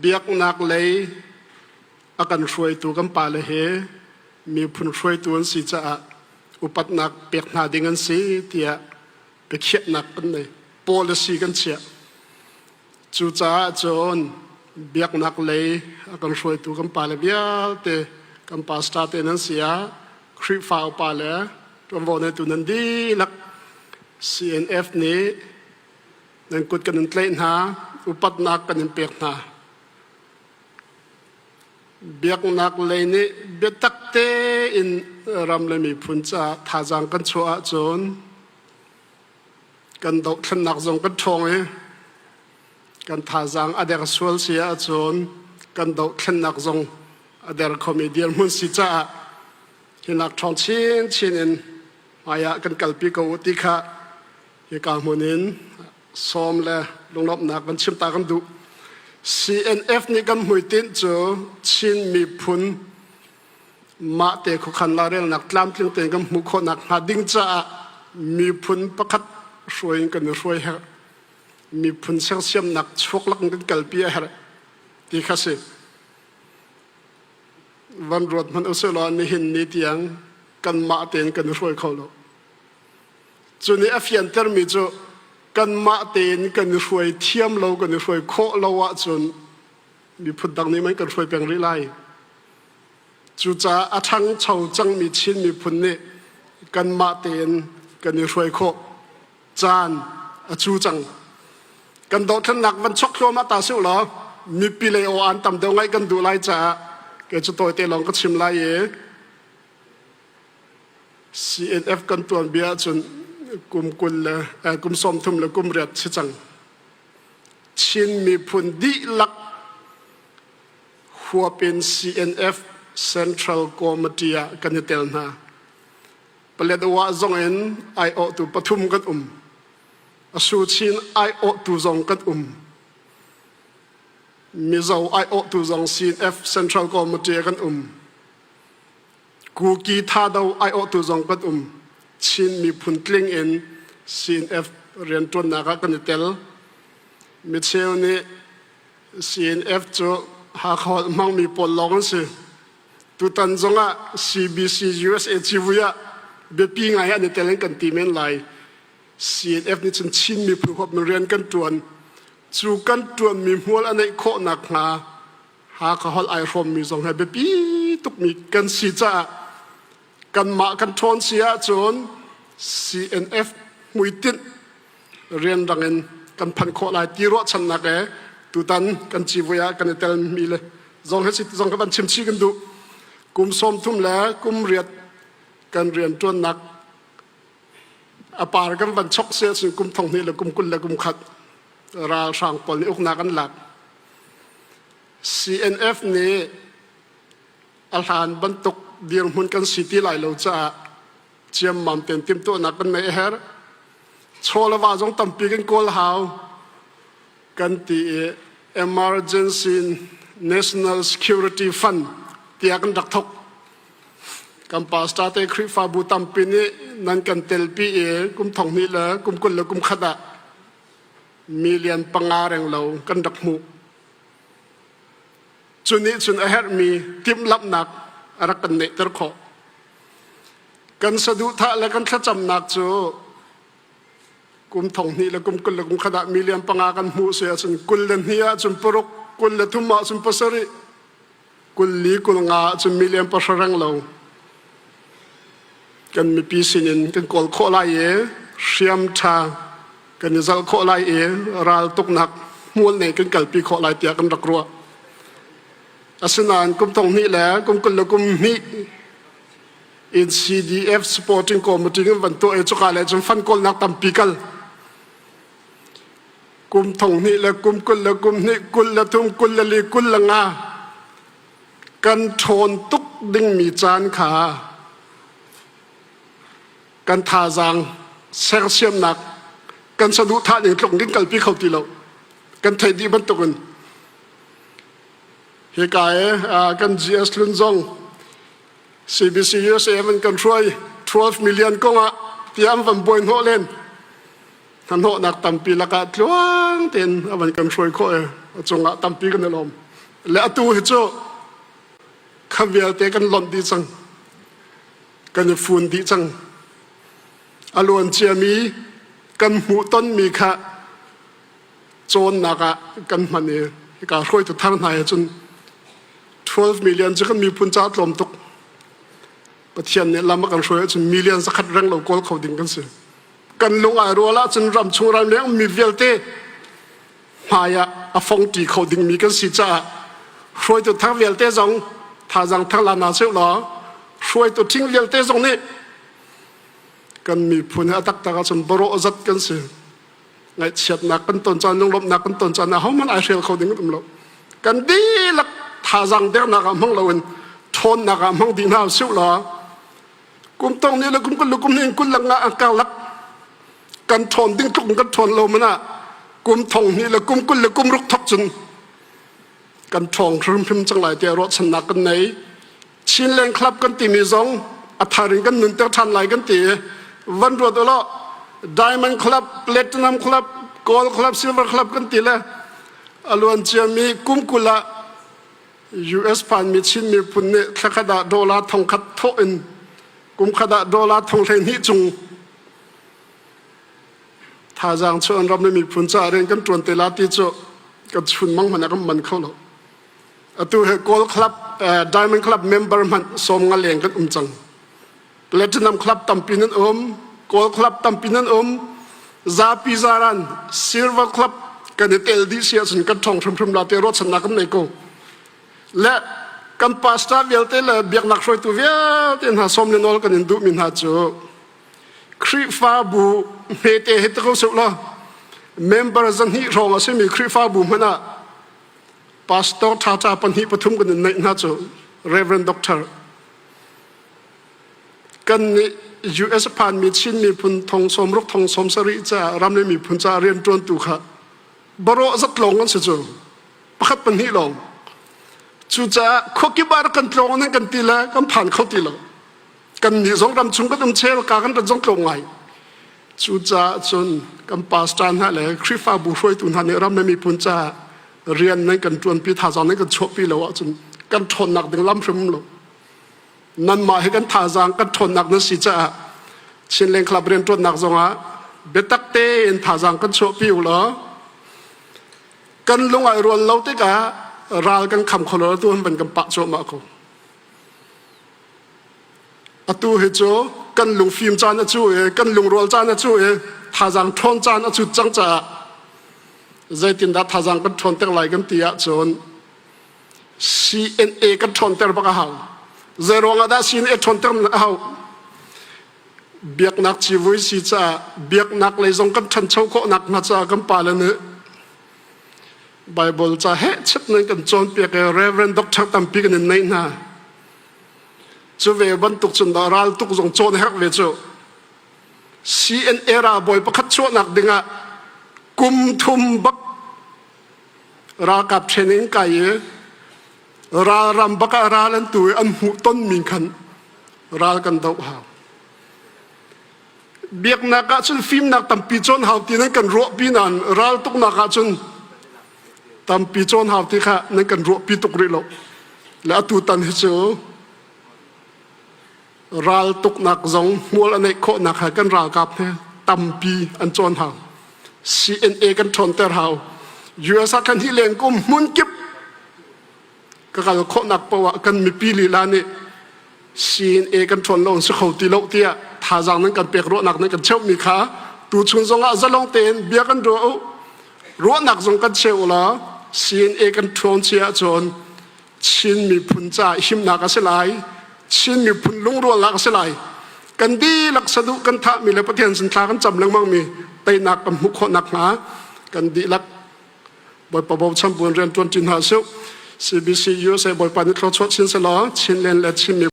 Biaknak lei a kan hruaitu kan pale he miphun hruaitu an si caah upatnak pek hna ding an si tiah biakhiahnak kan nei. Policy kan chiah. Cucaah cun biaknak lei a kan hruaitu kan pale vialte kan pastor te nan si ah Khrihfa upa le ṭuanvo neitu nan dihlak CNF nih nan kut kan in tlaih hna, upatnak kan in pek hna. Biaknak lei nih biatak tein ram le miphun caah thazaang kan chuah ahcun kan dohthlennak zong kan ṭhawng i kan thazaang a der sual si ahcun kan dohthlennak zong a der khomi dirhmun si caah hinak ṭhawng chinchin in hmaiah kan kalpi ko u ti kha hika hmun in sawm le lunglawmhnak kan chim ta kan duh. CNF nih kan hmuitinh cu Chin miphun mah te khuakhan lairelnak tlamtling tein kan hmuh khawhnak hnga ding caah miphun pakhat hruai in kan i hruai herh. Miphun sersiamnak chuaklak in kan kalpi a herh ti kha si. Van ruat hmanh usih law nihin ni tiang kanmah tein kan i hruai kho lo. Cu nih a fiantermi cu kanmah tein kan i hruai thiam lo, kan i hruai khawh lo ahcun miphun dang nih man kan hruai peng rih lai. Cucaah a ṭhangcho cangmi Chin miphun nih kanmah tein kan i hruai khawh caan a cu cang. Kan dothlennak van chok thluahmah ta sih law mipi lei aw aan tam deuh ngaih kan duh lai caah kei cu tawite lawng ka chim lai i CNF kan tuanbia ahcun kum 20 le kum 30 le kum riat si cang. Chin miphun dihlak huap in CNF Central Committee ah kan i tel hna. Paletwa zong in aiawhtu pathum kan um. Asu Chin aiawhtu zong kan um. Mizo aiawhtu zong CNF Central Committee ah kan um. Kuki Thado aiawhtu zong kan um. Chin miphun tling in CNF rianṭuannak ah kan i tel. Micheu nih CNF cu Hakha holh hmangmi pawl lawng an si. Tutan zongah CBC USA civui ah biapi ngai an i tel in kan ti men lai. CNF nih cun Chin miphun huap in rian kan ṭuan. Cu kan ṭuanmi hmual a neih khawh nakhnga Hakha holh ai hrawmmi zong he biapi tukmi kan si caah kanmah kan ṭhawn si ahcun CNF hmuitinh rianrang in kan phanh khawh lai ti ruahchannak he tutan kan civui ah kan i telmi le zong hi zong ka van chim chih kan duh. Kum 30 le kum riat kan rianṭuannak a par kan van chok si ahcun kum thong hnih le kum 20 le kum khat ralhrang pawl nih uknak an lak. CNF nih a hlan bantuk dirhmun kan si ti lai lo caah ciammam tein timhtuahnak kan neih a herh. Chaw le va zong tampi kan kawl hau kan ti i Emergency National Security Fund tiah kan rak thok. Kan pastor te Khrihfabu tampi nih nan kan telpi i kum thong hnih le kum 20 le kum khat ah million panga reng lo kan rak hmuh. Cu nih cun a herhmi timhlamhnak a rak kan neihter khawh. Kan saduhthah le kan thlacamnak cu kum thong hnih le kum 20 le kum khat ah million panga kan hmuh si ahcun 22 ahcun paruk, 23 ahcun pasarih, 24 50 ahcun million pahra reng lo kan mipi sinin kan kawl khawh lai i hriam ṭha kan i zalh khawh lai i raltuknak hmual nei kan kalpi khawh lai tiah kan rak ruah. Asinain kum thong hnih le kum 21 in CDF supporting committee kan van tuah i cuka le cun fund kawlnak tampi kal. Kum thong hnih le kum 22, 23, 24, 25 kan ṭhawn tuk dingmi caan kha kan thazaang sersiamnak kan saduhthah ning tluk in kalpi kho ti lo kan theih dih bantukin hika i kan GS Hlun zong CBC USA van kan hruai 12 million kong ah tiah an van buai hnawh len hnahnawhnak tampi lakah tluang tein a van kan hruai khawh i a cungah tampi kan i lawm. Le atu hi cu kha vialte kan lonh dih cang. Kan i fun dih cang. A luan ciami kan hmuhtonmi kha cawnnak ah kan hman i hika hruaitu thar hna he cun 12 million cu kan miphun caah tlawm tuk. Pathian nih lam a kan hruai ahcun million zakhat reng lo kawl kho ding kan si. Kan lung ai rual ahcun ram chung ram leng mi vialte hmai ah a fongṭi kho dingmi kan si caah hruaitu thar vialte zong thazaang thar la hna seh law hruaitu ṭhing vialte zong nih kan miphun hi a taktak ahcun barawh zat kan si. Ngaihchiatnak kan ton caan lunglawmhnak kan ton caan ah hohmanh ai hrial kho ding kan um lo. Kan dihlak thazaang dernak ah hmang loin ṭhawnnak ah hmang dih hna usih law kum tong ni le kum kul le kum hnih kul lak nga karlak kan ṭhawn ding tluk in kan ṭhawn lo man ah kum thong hnih le kum 20 le kum ruk thok cun kan ṭhawng hrimhrim cang lai tiah ruahchannak kan nei. Chinland Club kan timi zong a thar in kan nunter ṭhan lai kan ti i van ruat ulaw Diamond Club, Platinum Club, Gold Club, Silver Club kan ti le a luan ciami kum 20 ah US phanmi Chin miphun nih thlakhat ah dollar thongkhat thawh in kum khat ah dollar thong 12 cung thazaang chuah an ram le miphun caah rian kan ṭuan te la ti cu kan chun mang hmanh ah kan man kho lo. Atu hi Gold Club, Diamond Club member hmanh 50 leng kan um cang. Platinum Club tampi nan um, Gold Club tampi nan um, zapi zaran Silver Club kan i tel dih si ahcun kan ṭhawng hrimhrim la te ruahchannak kan nei ko. Le kan pastor vialte le biaknak hruaitu vialte hna sawm le nawl kan in duhmi hna cu Khrihfabu hmete hi ti ko seh law member 200 hrawng a simi Khrihfabu hmanh ah pastor ṭhaṭha pahnih pathum kan in neih hna cu Reverend Doctor kan nih US phanmi Chin miphun thong 60 thong 70 caah ram le miphun caah rianṭuantu kha barawh zat lawng an si cu pakhat pahnih lawng cucaah khuakip ah kan tlawng nan kan ti le kan phan kho ti lo kan nih zong ram chung kan um chel ka kan rat zong tlawng ngai cucaah cun kan pastor hna le Khrihfabu hruaitu hna nih ram le miphun caah rian nan kan ṭuanpi thazaang nan kan chuahpi lo ahcun kan ṭhawnnak ding lam hrim lo nanmah hi kan thazaang kan ṭhawnnak nan si caah Chinland Club rianṭuannak zongah biatak tein thazaang kan chuahpi u law kan lung ai rual lo tikah ral kan kham kho lo tu han van kan pah cuahmah ko. Atu hi cu kan lungfim caan a cu i kan lungrual caan a cu i thazaang ṭhawn caan a cut cang caah zeitindah thazaang kan ṭhawnter lai kan ti ahcun CNA kan ṭhawnter bak a hau. Zei ruangah dah CNA ṭhawnter a hau? Biaknak civui si caah biaknak lei zong kan ṭhancho khawhnak hnga caah kan pale nih Bible ca heh chep nan kan cawnpiak i Reverend Doctor tampi kan in neih hna. Cu ve bantuk cun dah ral tuk zong cawn herh ve cu. CNA ralbawi pakhat chuahnak dingah kum thum bak ralkap training kai i ralram bak ah ral an tu i an hmuh tonmi khan ral kan doh hau. Biaknak ah cun fimnak tampi cawn hau ti nan kan ruahpi nain raltuknak ah cun tampi cawn hau ti kha nan kan ruahpi tuk rih lo. Le atu tan hi cu raltuknak zong hmual a neih khawhnak ha kan ralkap he tampi an cawn hau. CNA kan ṭhawnter hau. US ah kan hi leng kum hmun kip ka kal khawhnak paoh ah kan mipi lila nih CNA kan ṭhawn lo si kho ti lo tiah thazaang nan kan pek ruahnak nan kan cheuhmi kha tuchun zongah zalong tein bia kan ruah u ruahnak zong kan cheu law CNA kan ṭhawn si ahcun Chin miphun caah himnak a si lai Chin miphun lungrualnak a si lai kan dihlak saduh kan thahmi le Pathian sin thla kan cam lengmangmi teinak kan hmuh khawh nakhnga kan dihlak Bawipa bochan buin rian ṭuan ṭi hna usih. CBC USA Bawipa nih thluachuah chin selaw Chinland le Chin miphun.